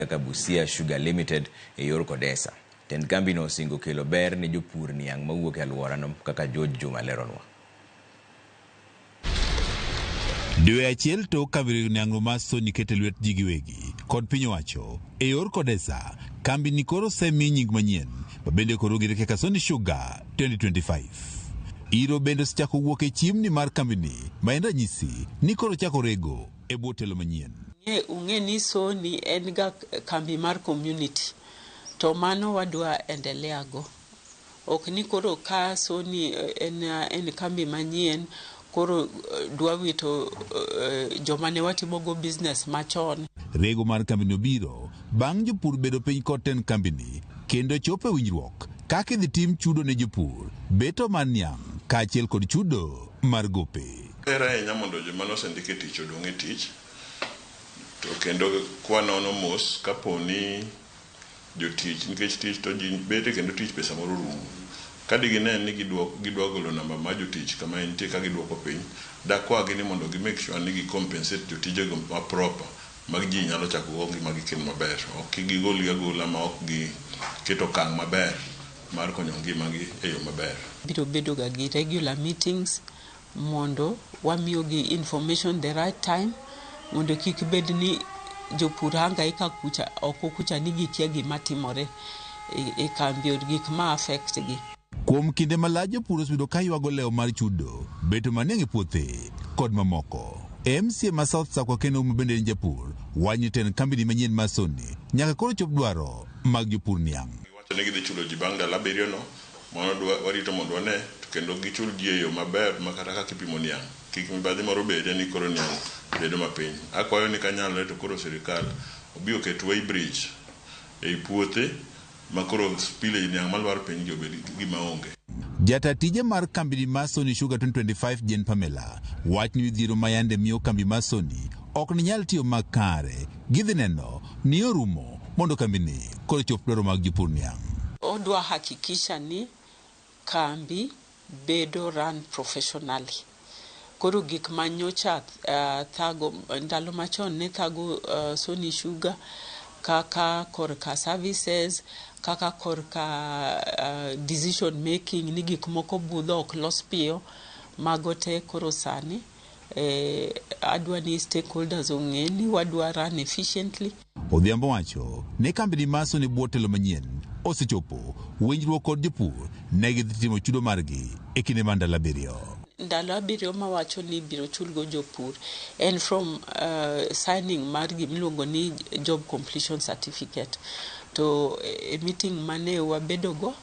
Kaka Busia Sugar Limited e yor Kodesa. Tend kambino osingo kelo ber ne jopur niang' mawuok e alworano kaka George Juma leronwa. Dwe achiel tok kambi niang'no mar Sony keto e lwet ji giwegi kod piny owacho e yor Kodesa, kambi ni koro osemi nying manyien ma bende koro ong'ere kaka Sony Sugar 2025. Iro bende osechako wuok e chimni mar kambini ma en ranyisi ni koro ochako rego e bwo telo manyien. Ung'e ni Sony en ga kambi mar community to mano wadwa endelea go. Ok ni koro ka Sony en kambi manyien koro dwa wito joma ne watimogo business machon. Rego mar kambini obiro bang' jopur bedo piny kod tend kambini kendo chopo e winjruok kaka idhi tim chudo ne jopur, beto mar niang' kaachiel kod chudo mar gope. Ber ahinya mondo joma nosendik e tich odong' e tich to kendo kwanono mos kaponi jotich nikech tich to ji bete kendo tich pesa moro rumo. Ka digine ni gidwa golo namba mar jotich kama entie ka giduoko piny, dakwagi ni mondo gi make sure ni gi compensate jotijego ma proper mag ji nyalo chako go ngimagi kendo maber. Ok gigolgi agola ma ok giketo okang' maber mar konyo ngimagi e yo maber. Biro bedo ga gi regular meetings mondo wamiyogi information the right time mondo kik bed ni jopur hangaika kucha oko kucha ni gikia gima timore e kambi or gik ma affect gi. Kuom kinde malach jopur osebedo ka ywago lewo mar chudo, beto mar niang' e puothe kod mamoko. MCA ma South Sakwa Ken Ouma bende en japur, wacho ni tend kambini manyien mar Sony nyaka koro chop dwaro mag jopur niang'. Giwacho ni gidhi chulo ji bang' ndalo abiriyo no, mano warito mondo wane to kendo gichul ji e yo maber ma kata kaka ipimo niang' kik mibadhi moro bedie ni koro niang' bedo mapiny. Akwayo ni kanyalore to koro sirikal obi oket weighbridge ei puothe ma koro spillage niang' malwar piny gi obed gima onge. Jata tije mar kambini mar Sony Sugar 2025 Jane Pamela wach ni midhiero ma yande miyo kambi mar Sony ok ni nyal tiyo makare gidhi neno ni orumo mondo kambini koro chop dwaro mag jopur niang'. Odwa hakikisha ni kambi bedo run professionally. Koro gik ma nyocha thago ndalo machon ne thago Sony Sugar kaka korka services, kaka korka decision making ni gik moko budho ok los piyo, mago te koro sani adwa ni stakeholders ong'e ni wadwa run efficiently. Odhiambo wacho ni kambini mar Sony bwo telo manyien osechopo winjruok kod jopur ne gidhi timo chudo margi e kinde mar ndalo abiriyo. Ndalo abiriyo mawacho ni ibiro chulgo jopur en from signing mar gimiluongo ni job completion certificate. To e meeting mane wabedogo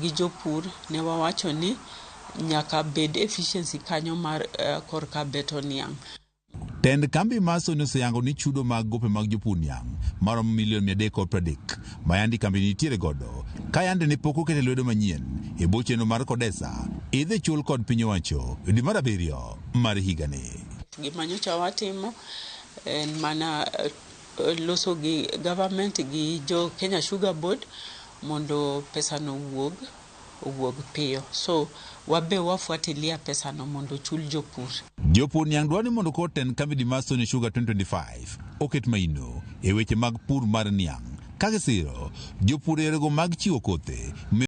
gi jopur ne wawacho ni nyaka bed efficiency kanyo mar korka beto niang'. Tend kambi mar Sony oseyango ni chudo mag gope mag jopur niang' maromo milion 330 ma yandi kambi nitiere godo ka yande ne pok okete lwedo manyien e bwo chenro mar Kodesa idhi chul kod piny owacho e dwe mar abiriyo mar higani. Gima nyocha watimo en mana loso gi government gi jo Kenya Sugar Board mondo pesano owuog piyo. So wabe wafuatilia pesano mondo ochul jopur. Jopur niang' dwaro ni mondo koro tend kambi mar Sony Sugar 2025 oket maino e weche mag pur mar niang' ka gisiro jopur e yorego mag chiwo kothe.